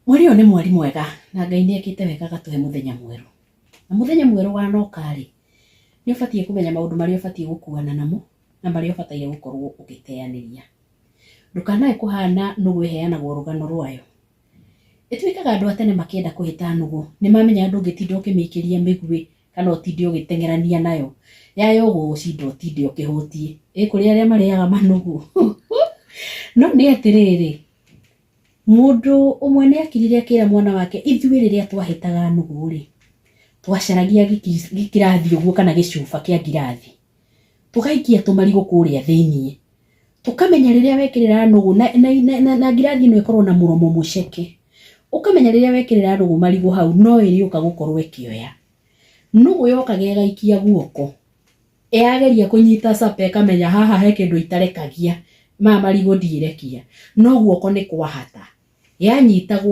Mweri ũyũ nĩ mweri mwega na Ngai nĩ ekĩte wega agatũhe mũthenya mwerũ. Na mũthenya mwerũ wanoka rĩ, nĩ ũbatiĩ kũmenya maũndũ marĩa ũbatiĩ gũkuana namo na marĩa ũbataire gũkorwo ũgĩteanĩria. Ndũkanae kũhana nũgũ ĩheanagwo rũgano rwayo. Ĩtuĩkaga andũ a tene makĩenda kũhĩta nũgũ nĩ mamenyaga ndũngĩtinda ũkĩmĩikĩria mĩguĩ kana ũtinde ũgĩteng'erania nayo, yaya ũgũgũcinda ũtinde ũkĩhũtiĩ. Ĩ kũrĩ arĩa marĩaga manũgũ no nĩ atĩrĩrĩ, mũndũ ũmwe nĩ akirire akĩra mwana wake, ithuĩ rĩrĩa twahĩtaga nũgũ rĩ, twacaragia gĩkirathi ũguo kana gĩcuba kĩa ngirathi, tũgaikia tũmarigũ kũrĩa thĩiniĩ, tũkamenya rĩrĩa wekĩrĩra nũgũ na, na, na, na, na ngirathi ĩno ĩkorwo na mũromo mũceke, ũkamenya rĩrĩa wekĩrĩra nũgũ marigũ hau no ĩrĩũka gũkorwo ĩkĩoya. Nũgũ yokaga ĩgaikia guoko, yageria kũnyita capa ĩkamenya haha he kĩndũ itarekagia, maya marigũ ndiĩrekia, no guoko nĩ kwahata, yanyitagwo.